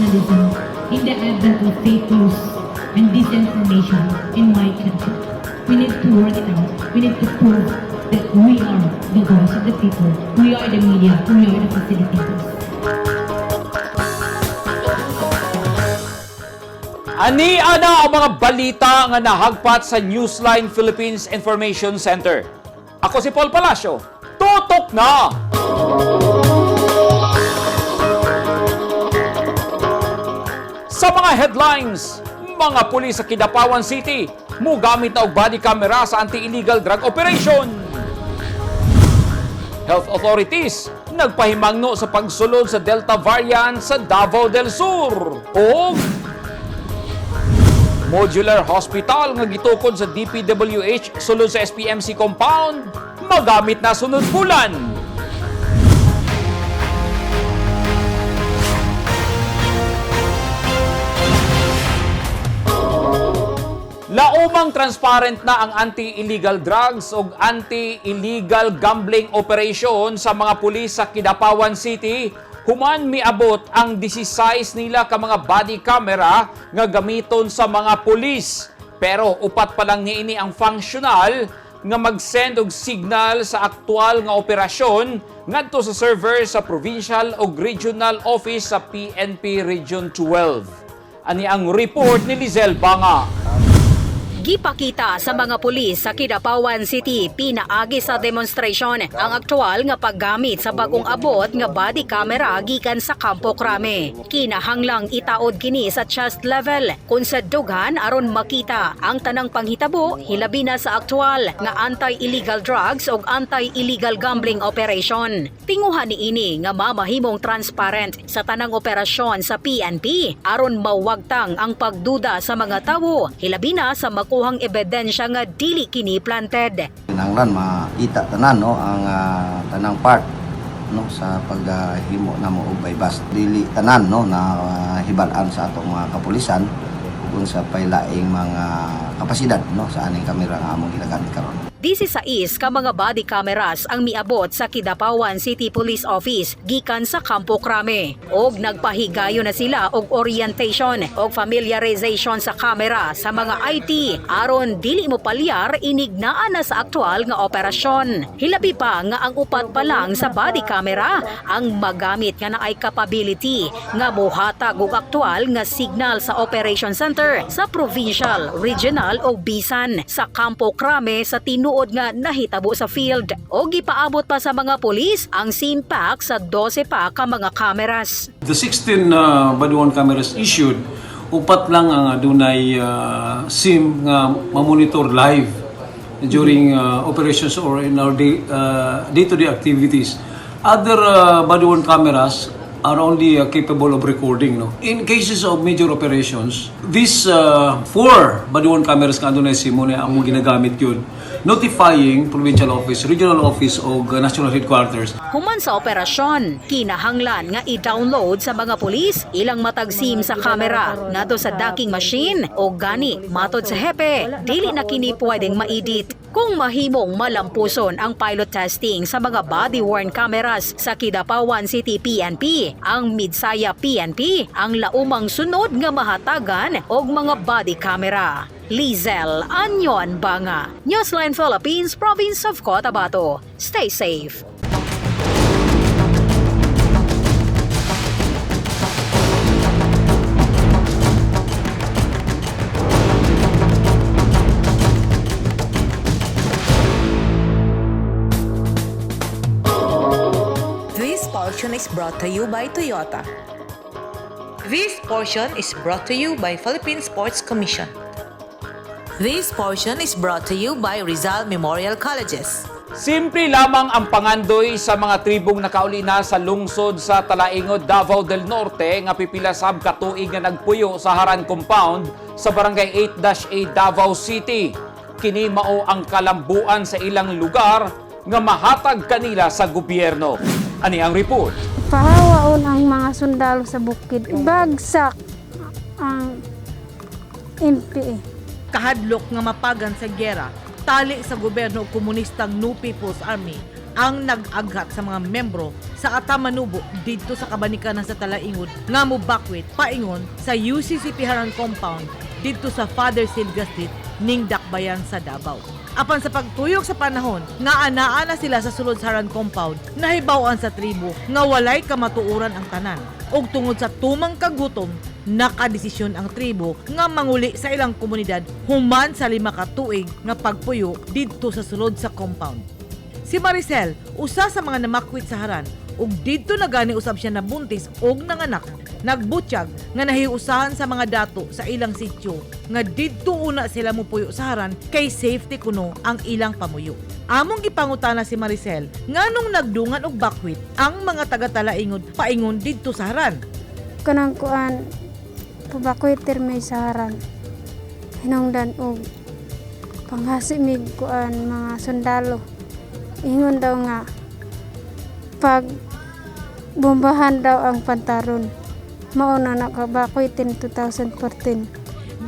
journalism in the advent of fake news and disinformation in my country. We need to work it out. We need to prove that we are the voice of the people. We are the media. We are the facilitators. Ani ana ang mga balita nga nahagpat sa Newsline Philippines Information Center. Ako si Paul Palacio. Tutok na! Sa mga headlines, mga pulis sa Kidapawan City mugamit na og body camera sa anti-illegal drug operation. Health authorities nagpahimangno sa pagsulod sa Delta variant sa Davao del Sur. Og modular hospital nga gitukod sa DPWH sulod sa SPMC compound magamit na sunod bulan. Laumang transparent na ang anti-illegal drugs ug anti-illegal gambling operation sa mga pulis sa Kidapawan City human miabot ang 16 nila ka mga body camera nga gamiton sa mga pulis. Pero upat pa lang niini ang functional nga mag-send og signal sa aktual nga operasyon ngadto sa server sa provincial ug regional office sa PNP Region 12. Ani ang report ni Lizelle Banga. Gipakita sa mga pulis sa Kidapawan City pinaagi sa demonstration ang aktual nga paggamit sa bagong abot nga body camera gikan sa Kampo Crame. Kinahanglang itaod kini sa chest level kung sa dughan aron makita ang tanang panghitabo, hilabi na sa aktual nga anti-illegal drugs ug anti-illegal gambling operation. Tinguhan niini nga mamahimong transparent sa tanang operasyon sa PNP aron mawagtang ang pagduda sa mga tawo, hilabi na sa makuhang ebidensya nga dili kini planted. Kinahanglan makita tanan, no, ang tanang part, no, sa paghimo namo og bypass. Dili tanan, no, na hibal-an sa atong mga kapulisan ug sa pailaing mga kapasidad, no, sa aning kamera nga among ginagamit karon. 16 ka mga body cameras ang miabot sa Kidapawan City Police Office gikan sa Kampo Crame. Og nagpahigayon na sila og orientation og familiarization sa kamera sa mga IT aron dili mo palyar inignaan na sa aktual nga operasyon. Hilabi pa nga ang upat pa lang sa body camera ang magamit nga naay capability nga mohatag og aktual nga signal sa operation center sa provincial, regional o bisan sa Kampo Crame sa tinuod nga nahitabo sa field. O gipaabot pa sa mga pulis ang SIM pack sa 12 pa ka mga cameras. The 16 body-worn cameras issued, upat lang ang adunay SIM nga mamonitor live during operations or in our day-to-day activities. Other body-worn cameras are only capable of recording. No? In cases of major operations, these four body-worn cameras nga adunay SIM mo na among ginagamit yun, notifying provincial office, regional office o national headquarters. Human sa operasyon, kinahanglan nga i-download sa mga pulis ilang matag SIM sa kamera ngadto sa docking machine o gani matod sa hepe, dili na kini pwedeng ma-edit. Kung mahimong malampuson ang pilot testing sa mga body-worn cameras sa Kidapawan City PNP, ang Midsaya PNP ang laumang sunod nga mahatagan og mga body camera. Lizelle Anyon Banga, Newsline Philippines, Province of Cotabato. Stay safe. This portion is brought to you by Toyota. This portion is brought to you by Philippine Sports Commission. This portion is brought to you by Rizal Memorial Colleges. Simple lamang ang pangandoy sa mga tribong nakauli na sa lungsod sa Talaingod, Davao del Norte nga pipila sab ka tuig nga nagpuyo sa Haran Compound sa Barangay 8-A, Davao City. Kini mao ang kalambuan sa ilang lugar nga mahatag kanila sa gobyerno. Ani ang report. Pahawaon ang mga sundalo sa bukid. Bagsak ang NPA. Kahadlok nga mapagan sa gyera, tali sa gobyerno og komunistang New People's Army ang nag-aghat sa mga membro sa Ata Manubo didto sa Kabanikanan sa Talaingod nga mobakwit paingon sa UCCP Haran Compound didto sa Father Silvia Street ning Dakbayan sa Davao. Apan sa pagtuyok sa panahon nga anaa na sila sa sulod sa Haran Compound, nahibaw-an sa tribo nga walay kamatuoran ang tanan. Ug tungod sa tumang kagutom, nakadesisyon ang tribo nga manguli sa ilang komunidad human sa 5 ka tuig nga pagpuyo didto sa sulod sa compound. Si Maricel, usa sa mga namakwit sa Haran, ug didto na gani usab siya nabuntis og nanganak. Nagbutyag nga nahiusahan sa mga dato sa ilang sityo nga didto una sila mupuyo sa Haran kay safety kuno ang ilang pamuyo. Among gipangutana si Maricel nganong nagdungan og bakwit ang mga taga-Talaingod paingon didto sa Haran. Kanang kuan, pabakwiter may sa Haran. Hinungdan og panghasi mig kuan mga sundalo. Ingon daw nga pag bombahan daw ang Pantaron. Mao na nakabakwit in 2014.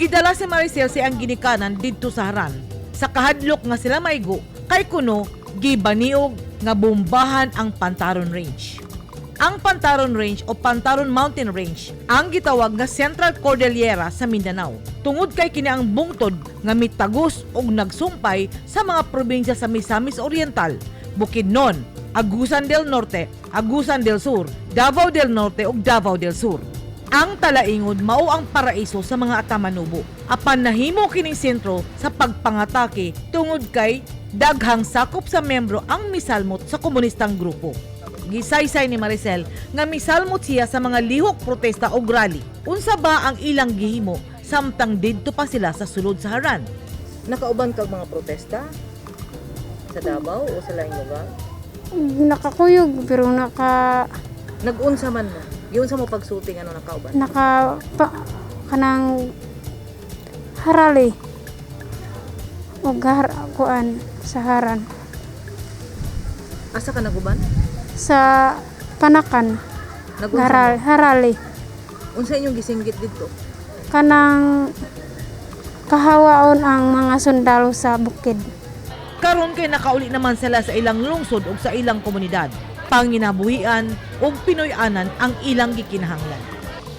Gidala si Maricel sa iyang ginikanan didto sa Haran. Sa kahadlok nga sila maigo, kay kuno gibaniog nga bombahan ang Pantaron Range. Ang Pantaron Range o Pantaron Mountain Range ang gitawag nga Central Cordillera sa Mindanao. Tungod kay kini ang bungtod nga mitagos og nagsumpay sa mga probinsya sa Misamis Oriental, Bukidnon, Agusan del Norte, Agusan del Sur, Davao del Norte ug Davao del Sur. Ang Talaingod mao ang paraiso sa mga Ata Manubo. Apan nahimo kining sentro sa pagpangatake tungod kay daghang sakop sa membro ang misalmot sa komunistang grupo. Gisaysay ni Maricel nga misalmot siya sa mga lihok protesta og rally. Unsa ba ang ilang gihimo samtang didto pa sila sa sulod sa Haran? Nakauban kag mga protesta sa Davao o sa laing lugar? Nakakuyog pero naka Nag-unsa man mo? Giunsa mo pagsulti ano nakauban? Naka pa, kanang harali og kuan sa Haran. Asa ka naguban? Sa Panakan. Nag-unsa Haral, mo? Harali. Unsa inyong gisinggit didto? Kanang pahawaon ang mga sundalo sa bukid. Karon kay nakauli naman sila sa ilang lungsod ug sa ilang komunidad. Panginabuhian ug Pinoy-anan ang ilang gikinahanglan.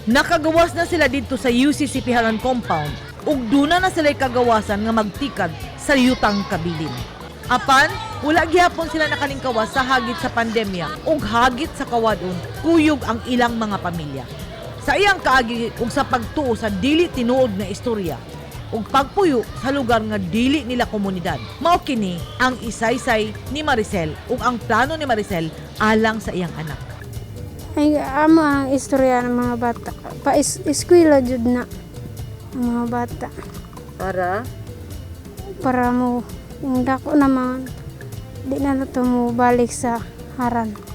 Nakagawas na sila didto sa UCCP Haran Compound ug duna na sila'y kagawasan nga magtikad sa yutang kabilin. Apan, wala gihapon sila nakalingkawas sa hagit sa pandemya ug hagit sa kawadon kuyog ang ilang mga pamilya. Sa iyang kaagi ug sa pagtuo sa dili tinuod nga istorya ug pagpuyo sa lugar nga dili nila komunidad. Mao kini ang isaysay ni Maricel ug ang plano ni Maricel alang sa iyang anak. Ay, amo ang istorya ng mga bata. Pa eskwela jud na ang mga bata. Para Para mo yung dako naman di na to mo balik sa Haran.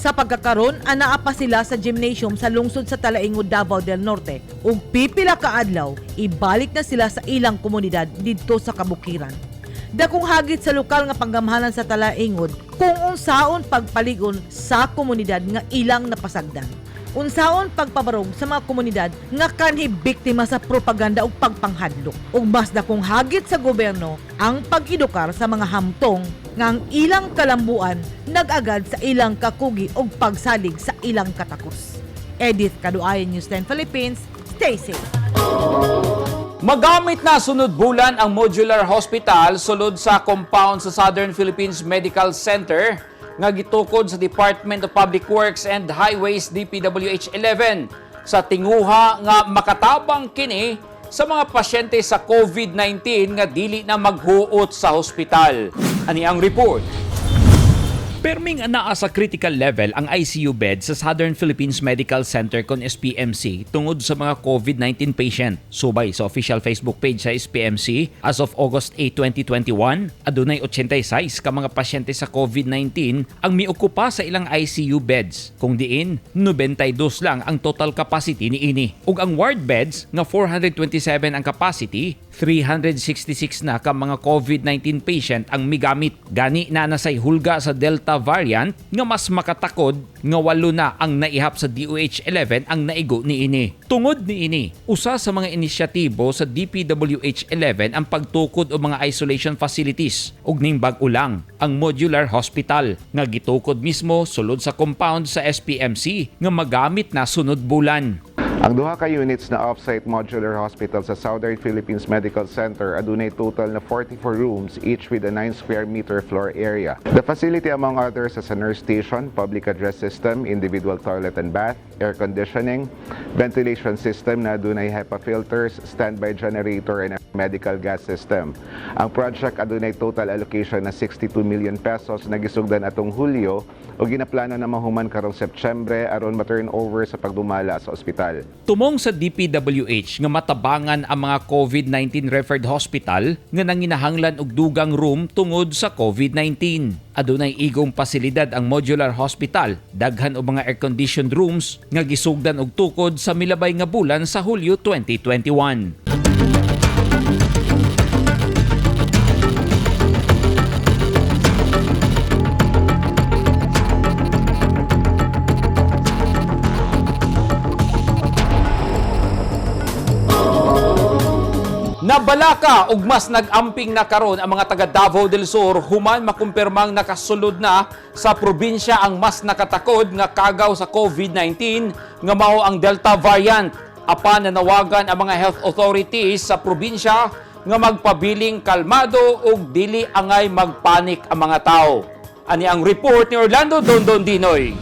Sa pagkakaron, anaa pa sila sa gymnasium sa lungsod sa Talaingod, Davao del Norte. Ug pipila ka adlaw, ibalik na sila sa ilang komunidad didto sa kabukiran. Dakong hagit sa lokal nga panggamhanan sa Talaingod kung unsaon pagpaligon sa komunidad nga ilang napasagdan. Unsaon pagpabarog sa mga komunidad nga kanhi biktima sa propaganda ug pagpanghadlok. Ug mas dakong hagit sa gobyerno ang pag-edukar sa mga hamtong nga ang ilang kalambuan nag-agad sa ilang kakugi ug pagsalig sa ilang katakos. Edith Kaduayan, News 10 Philippines. Stay safe. Magamit na sunod bulan ang modular hospital sulod sa compound sa Southern Philippines Medical Center nga gitukod sa Department of Public Works and Highways, DPWH 11, sa tinguha nga makatabang kini sa mga pasyente sa COVID-19 nga dili na maghuot sa hospital. Ani ang report. Perming anaa sa critical level ang ICU bed sa Southern Philippines Medical Center kon SPMC tungod sa mga COVID-19 patient. Subay sa official Facebook page sa SPMC, as of August 8, 2021, adunay 86 ka mga pasyente sa COVID-19 ang miukupa sa ilang ICU beds, kung diin 92 lang ang total capacity niini. Ug ang ward beds nga 427 ang capacity, 366 na ka mga COVID-19 patient ang migamit. Gani na nasay hulga sa Delta variant nga mas makatakod nga 8 na ang naihap sa DOH-11 ang naigo niini. Tungod niini, usa sa mga inisyatibo sa DPWH-11 ang pagtukod og mga isolation facilities ug ning bag-o lang ang modular hospital nga gitukod mismo sulod sa compound sa SPMC nga magamit na sunod bulan. Ang duha ka units na off-site modular hospital sa Southern Philippines Medical Center adunay total na 44 rooms, each with a 9 square meter floor area. The facility, among others, has a nurse station, public address system, individual toilet and bath, air conditioning, ventilation system na adunay HEPA filters, standby generator, and a medical gas system. Ang project adunay total allocation na ₱62 million na gisugdan atong Hulyo o ginaplano na mahuman karong Setyembre aron ma-turn over sa pagdumala sa ospital. Tumong sa DPWH nga matabangan ang mga COVID-19 referred hospital nga nanginahanglan og dugang room tungod sa COVID-19. Adunay igong pasilidad ang modular hospital, daghan og mga air-conditioned rooms nga gisugdan og tukod sa milabay nga bulan sa Hulyo 2021. Nabalaka ug mas nag-amping na karon ang mga taga Davao del Sur human makumpirmang nakasulod na sa probinsya ang mas nakatakod nga kagaw sa COVID-19 nga mao ang Delta variant. Apan nanawagan ang mga health authorities sa probinsya nga magpabiling kalmado ug dili angay magpanik ang mga tao. Ani ang report ni Orlando Dondon Dinoy.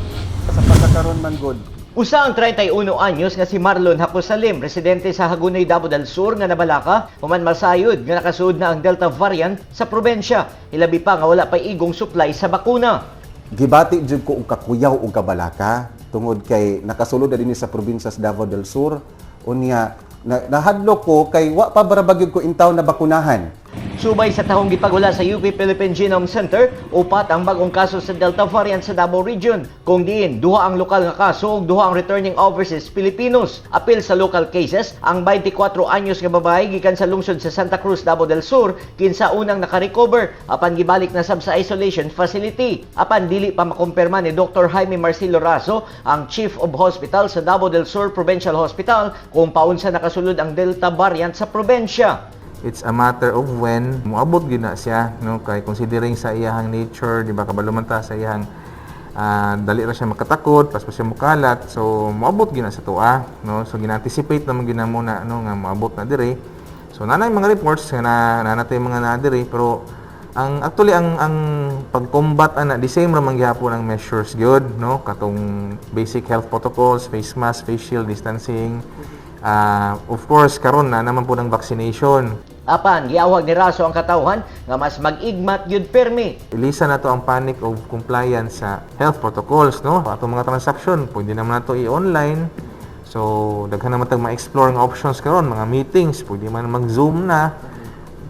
Sa pagkakaroon man good. Usa ang 31 anyos nga si Marlon Hakosalim, residente sa Hagonoy, Davao del Sur nga nabalaka, human masayod nga nakasuod na ang Delta variant sa probensya. Hilabi pa nga wala pa igong supply sa bakuna. Gibati jud ko og kakuyaw og kabalaka tungod kay nakasulod na dinhi sa probinsya sa Davao del Sur. Unya nahadlok ko kay wa pa bara gyud ko intaw na bakunahan. Subay sa tahong gipagula sa UP Philippine Genome Center, 4 ang bagong kaso sa Delta variant sa Davao Region. Kung diin, 2 ang lokal nga kaso ug 2 ang returning overseas Filipinos. Apil sa local cases, ang 24 anyos nga babae gikan sa lungsod sa Santa Cruz, Davao del Sur, kinsa unang nakarecover apan gibalik na sab sa isolation facility. Apan dili pa makumpirma ni Dr. Jaime Marcelo Razo, ang Chief of Hospital sa Davao del Sur Provincial Hospital, kung paunsa nakasulod ang Delta variant sa probensya. It's a matter of when moabot gyud na siya, no, kay considering sa iyahang nature, di ba, kabalo man ta sa iyahang dali ra siya makatakod, pas pa siya mukalat, so moabot gyud na sa tua, no. So gina-anticipate naman gyud namo na, no, nga moabot na dire. So nanay mga reports nga na natay mga naa dire, pero ang actually ang pag-combat ana, the same ra man gihapon ang measures gyud, no, katong basic health protocols, face mask, face shield, distancing. Of course, karon na naman po ng vaccination. Apan giawhag ni Raso ang katawhan nga mas mag-igmat gyud permi. Ilisa na to ang panic of compliance sa health protocols, no? Atong mga transaction, pwede naman nato i-online. So, daghan naman tag ma-explore nga options karon, mga meetings, pwede man mag-Zoom na.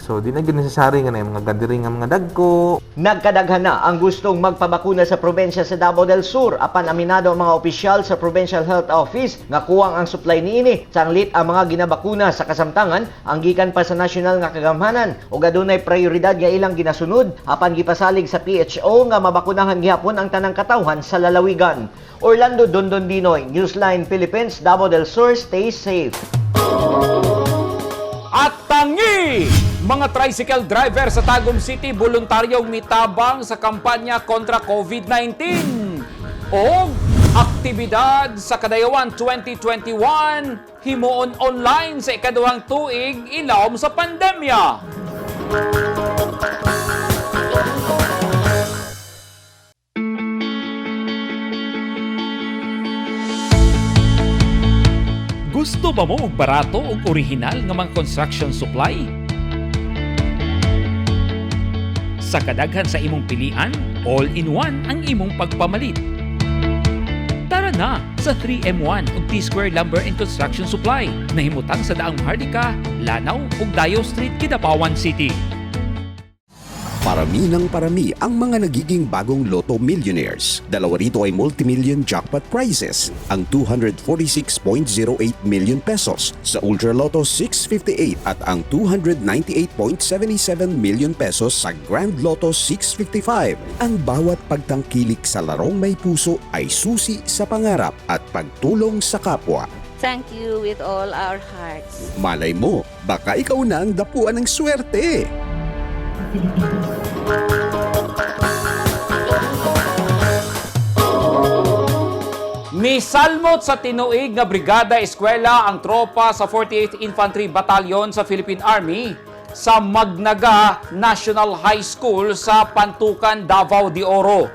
So, di na gyud necessary nga na yung mga gathering nga mga dagko. Nagkadaghan na ang gustong magpabakuna sa probensya sa Davao del Sur apan aminado ang mga opisyal sa Provincial Health Office nga kuwang ang supply niini. Sanglit ang mga ginabakuna sa kasamtangan ang gikan pa sa nasyonal nga kagamhanan ug adunay prioridad nga ilang ginasunod apan gipasalig sa PHO nga mabakunahan gihapon ang tanang katawhan sa lalawigan. Orlando Dondon Dinoy, Newsline Philippines, Davao del Sur, stay safe. At tangi! Mga tricycle driver sa Tagum City voluntaryong mitabang sa kampanya kontra COVID-19. O aktibidad sa Kadayawan 2021 himuon online sa ikaduhang tuig ilawom sa pandemya. Gusto ba mo og barato ug orihinal nga mga construction supply? Sa kadaghan sa imong pilian, all-in-one ang imong pagpamalit. Tara na sa 3M1 ug T-Square Lumber and Construction Supply na himutang sa Daang Maharlika, Lanao ug Dayo Street, Kidapawan City. Parami ng parami ang mga nagiging bagong Lotto millionaires. Dalawa rito ay multimillion jackpot prizes, ang 246.08 million pesos sa Ultra Lotto 658 at ang 298.77 million pesos sa Grand Lotto 655. Ang bawat pagtangkilik sa larong may puso ay susi sa pangarap at pagtulong sa kapwa. Thank you with all our hearts. Malay mo, baka ikaw na ang dapuan ng swerte. Filipinos. Misalmot sa tinuig nga brigada eskwela ang tropa sa 48th Infantry Battalion sa Philippine Army sa Magnaga National High School sa Pantukan, Davao de Oro.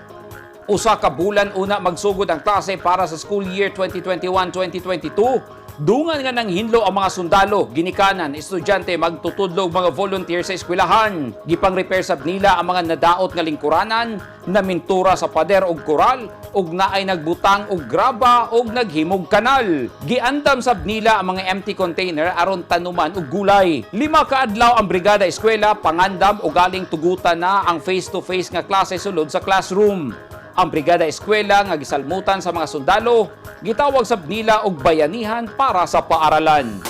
Usa ka bulan una magsugod ang klase para sa school year 2021-2022. Dungan nga nang hinlo ang mga sundalo, ginikanan, estudyante, magtutudlo ug mga volunteer sa eskwelahan. Gipang-repair sab nila ang mga nadaot nga lingkuranan, namintura sa pader og koral, ug naay nagbutang og graba ug naghimog kanal. Giandam sab nila ang mga empty container aron tanuman og gulay. 5 ka adlaw ang brigada eskwela pangandam og galing tugutan na ang face-to-face nga klase sulod sa classroom. Ang brigada eskwela nga gisalmutan sa mga sundalo, gitawag sab nila og bayanihan para sa paaralan.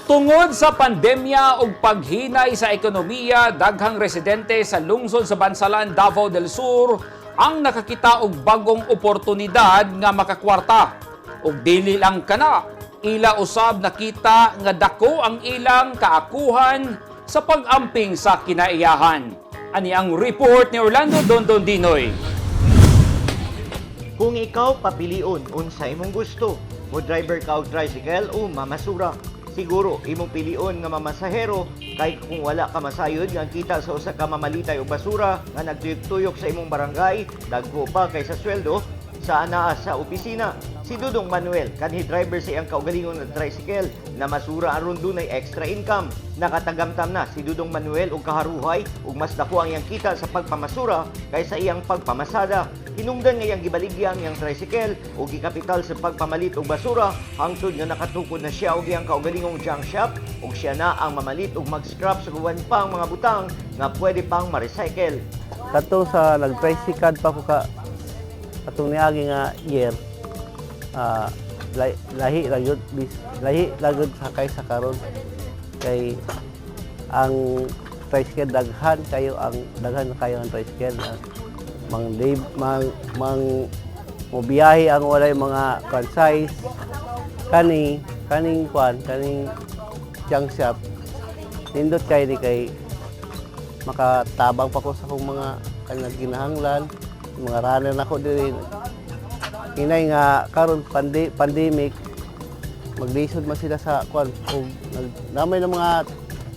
Tungod sa pandemya ug paghinay sa ekonomiya, daghang residente sa lungsod sa Bansalan, Davao del Sur ang nakakita og bagong oportunidad nga makakwarta. Ug dili lang kana, ila usab nakita nga dako ang ilang kaakuhan sa pag-amping sa kinaiyahan. Ani ang report ni Orlando Dondon Dinoy. Kung ikaw papilion unsa imong gusto, mo driver ka og tricycle o mamasura. Siguro imong pilion nga mamasahero kay kung wala ka masayod nga ang kita sa usa ka mamalitay og basura nga nagtuyok-tuyok sa imong barangay, dagko pa kaysa sweldo sa anaa sa opisina. Si Dudong Manuel, kanhi driver sa iyang kaugalingon nga tricycle na masura aron dunay extra income. Nakatagamtam na si Dudong Manuel og kaharuhay ug mas dako ang iyang kita sa pagpamasura kaysa iyang pagpamasada. Hinungdan nga iyang gibaligya ang iyang tricycle ug gikapital sa pagpamalit og basura hangtod nga nakatukod na siya og iyang kaugalingong junk shop ug siya na ang mamalit ug mag-scrap sa uban pang mga butang nga pwede pang ma-recycle. Kato sa nag-tricycle pa ko ka atong niagi nga year, lahi ra gyud, lahi ra gyud sakay sa karon kay ang tricycle daghan kayo, ang daghan kayo ang tricycle, mang mang mang mobiyahe ang walay mga kwan size kani kaning kwan kaning junk shop, nindot kay ni kay makatabang pa ko sa akong mga kanang ginahanglan, mga runner nako diri. Hinay nga karon pandemic, maglisod man sila sa kwan og namay ng mga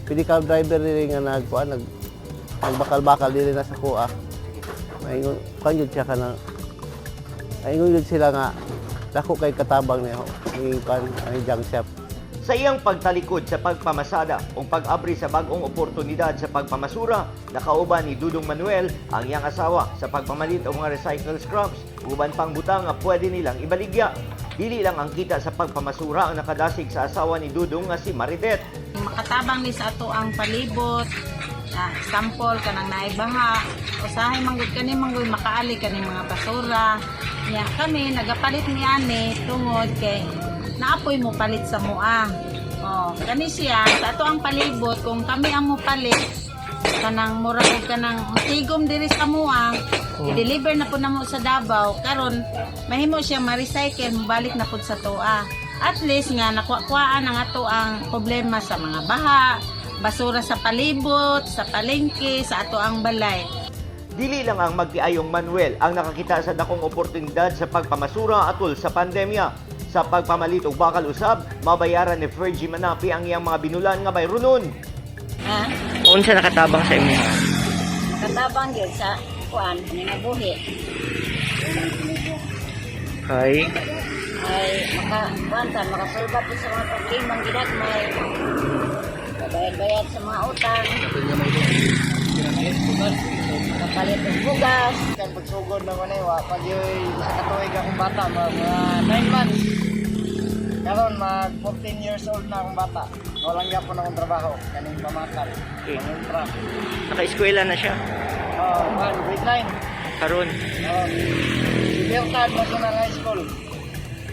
pedicab driver diri nga nagkuan nagbakal-bakal diri na sa kuha. Maingon kwan jud siya kanang aingon jud sila nga dako kay katabang niya ning kwan ang junk shop. Sa iyang pagtalikod sa pagpamasada o pag-abri sa bag-ong oportunidad sa pagpamasura, nakauban ni Dudong Manuel ang iyang asawa sa pagpamalit og mga recycle scraps uban pang butang nga pwede nilang ibaligya. Dili lang ang kita sa pagpamasura ang nakadasig sa asawa ni Dudong nga si Maridet. Makatabang ni sa ato ang palibot, sample kanang naibaha, usahay manggod kani manggod makaali kani mga basura. Nya kami nagapalit ni ani tungod kay naapoy mo palit sa mua. Oh, kani siya sa ato ang palibot kung kami ang mopalit kanang mura og kanang tigom diri sa mua, i-deliver na po namo sa Davao karon mahimo siya ma-recycle, mobalik na pud sa tua. At least nga nakuha-kuhaan ang ato ang problema sa mga baha, basura sa palibot, sa palengke, sa ato ang balay. Dili lang ang magtiayong Manuel ang nakakita sa dakong oportunidad sa pagpamasura atol sa pandemya. Sa pagpamalit og bakal usab, mabayaran ni Fergie Manapi ang iyang mga binulan nga bayronon. Ha? Unsa nakatabang sa imo? Katabang gyud sa kuan buhi. Kay Ay maka kuan ta makasulbat sa mga problemang ginagmay. Bayad-bayad sa mga utang. Makapalit og bugas. Kan pagsugod na ko na wa pag yoy isa ka tuig akong bata mga 9 months. Karon mag 14 years old na akong bata. Walang gyapon akong trabaho kaning pamakal. Okay. Pangontra. Naka-eskwela na siya. Oh, man, grade 9. Karon. Oh, Libertad National High School.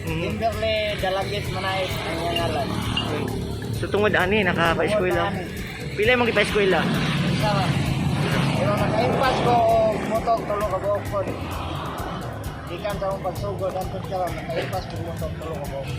Kimberly Dalagit Manait ang iyang ngalan. Okay. So tungod ani nakaka-eskwela. Tungod ani. Pila imong gipa-eskwela? Isa ra. Pero naka-impas ko og motor tulo ka buok pod. Gikan sa akong pagsugod hangtod karon naka-impas ko motor tulo ka buok.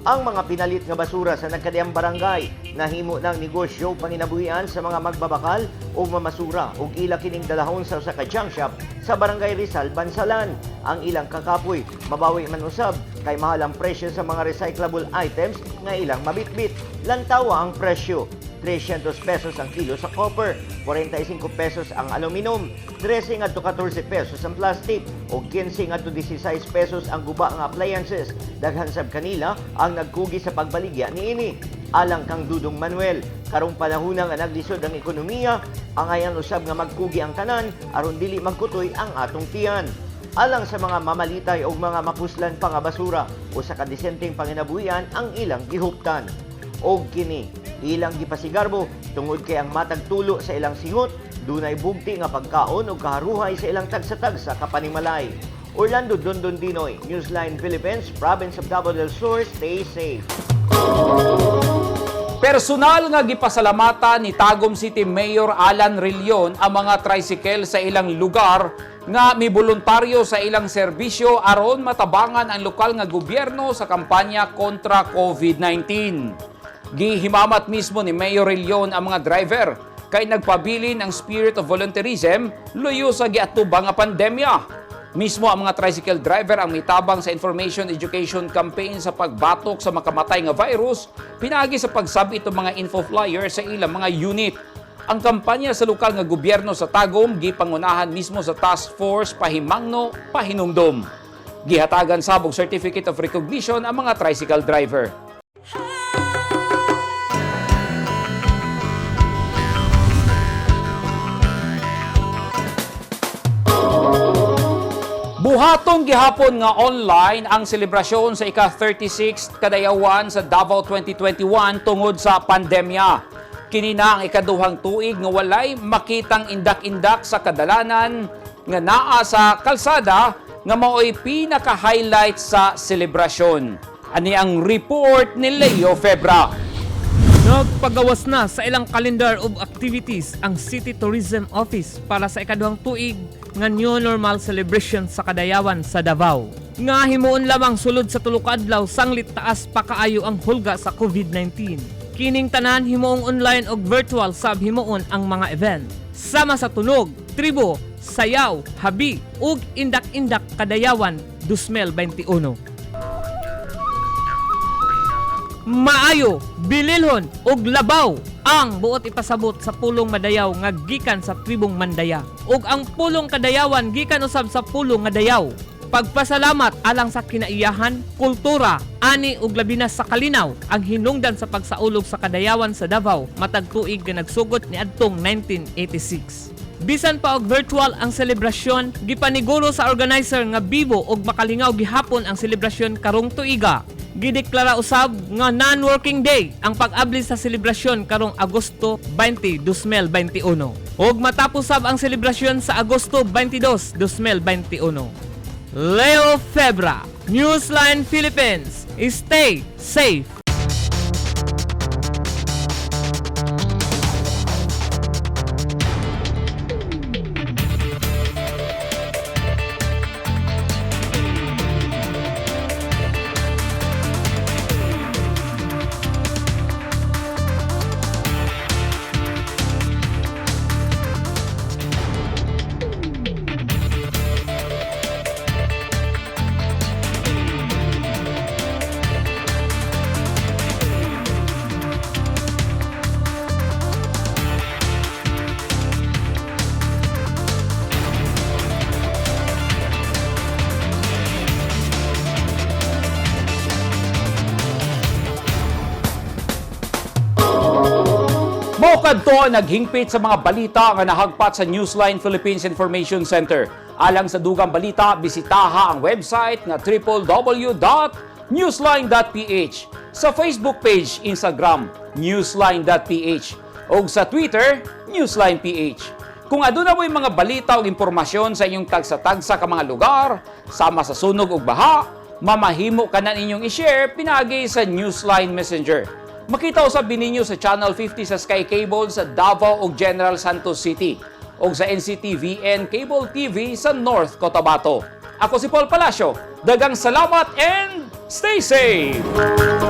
Ang mga pinalit nga basura sa nagkadiyang barangay nahimo ng negosyo panginabuhian sa mga magbabakal o mamasura ug ila kining dalahon sa usa ka junk shop sa Barangay Rizal, Bansalan. Ang ilang kakapoy mabawi man usab kay mahal ang presyo sa mga recyclable items nga ilang mabitbit. Lantawa ang presyo. 300 pesos ang kilo sa copper, 45 pesos ang aluminum, 13 ngadto 14 pesos ang plastic, ug 15 ngadto 16 pesos ang guba nga appliances. Daghan sab kanila ang nagkugi sa pagbaligya niini. Alang kang Dudong Manuel, karong panahona nga naglisod ang ekonomiya, angayan usab nga magkugi ang tanan aron dili magkutoy ang atong tiyan. Alang sa mga mamalitay o mga mapuslan pa nga basura, usa ka disenteng panginabuhian ang ilang gihuptan. Og kini ilang gipasigarbo tungod kay ang matag tulo sa ilang singot dunay bugti nga pagkaon og kaharuhay sa ilang tagsa-tagsa ka panimalay. Orlando Dondon Dinoy, Newsline Philippines, Province of Davao del Sur, stay safe. Personal nga gipasalamatan ni Tagum City Mayor Alan Rillon ang mga tricycle sa ilang lugar nga miboluntaryo sa ilang serbisyo aron matabangan ang lokal nga gobyerno sa kampanya kontra COVID-19. Gihimamat mismo ni Mayor Rillon ang mga driver kay nagpabilin ang spirit of volunteerism luyo sa giatubang nga pandemya. Mismo ang mga tricycle driver ang mitabang sa information education campaign sa pagbatok sa makamatay nga virus pinaagi sa pagsabit og mga info flyer sa ilang mga unit. Ang kampanya sa lokal nga gobyerno sa Tagum gipangunahan mismo sa Task Force Pahimangno Pahinumdom. Gihatagan sab og Certificate of Recognition ang mga tricycle driver. Buhaton gihapon nga online ang selebrasyon sa ika-36 kadayawan sa Davao 2021 tungod sa pandemya. Kini na ang ikaduhang tuig nga walay makitang indak-indak sa kadalanan nga naa sa kalsada nga maoy pinaka-highlight sa selebrasyon. Ani ang report ni Leo Febra. Nagpagawas na sa ilang calendar of activities ang City Tourism Office para sa ikaduhang tuig nga new normal celebration sa Kadayawan sa Davao. Nga himuon lamang sulod sa tulo ka adlaw sanglit taas pa kaayo ang hulga sa COVID-19. Kining tanan himuong online og virtual sab himuon ang mga event. Sama sa tunog, tribo, sayaw, habi ug indak-indak Kadayawan 2021. Maayo, bililhon ug labaw ang buot ipasabot sa pulong madayaw nga gikan sa tribong Mandaya. Ug ang pulong kadayawan gikan usab sa pulong nga dayaw. Pagpasalamat alang sa kinaiyahan, kultura, ani ug labi na sa kalinaw ang hinungdan sa pagsaulog sa kadayawan sa Davao matag tuig nga nagsugot niadtong 1986. Bisan pa og virtual ang selebrasyon, gipaniguro sa organizer nga bibo og makalingaw gihapon ang selebrasyon karong tuiga. Gideklara usab nga non-working day ang pag-abli sa selebrasyon karong Agosto 20, 2021. Ug matapos sab ang selebrasyon sa Agosto 22, 2021. Leo Febra, Newsline Philippines. Stay safe. Mao kadto ang naghingpit sa mga balita nga nahagpat sa Newsline Philippines Information Center. Alang sa dugang balita, bisitaha ang website nga www.nlphp.org. newsline.ph, sa Facebook page, Instagram, newsline.ph, ug sa Twitter, newsline.ph. Kung aduna mo'y mga balita o impormasyon sa inyong tagsa-tagsa ka mga lugar, sama sa sunog ug baha, mamahimo ka na ninyong i-share pinaagi sa Newsline Messenger. Makita usab ninyo sa Channel 50 sa Sky Cable sa Davao ug General Santos City ug sa NCTVN Cable TV sa North Cotabato. Ako si Paul Palacio. Daghang salamat and stay safe!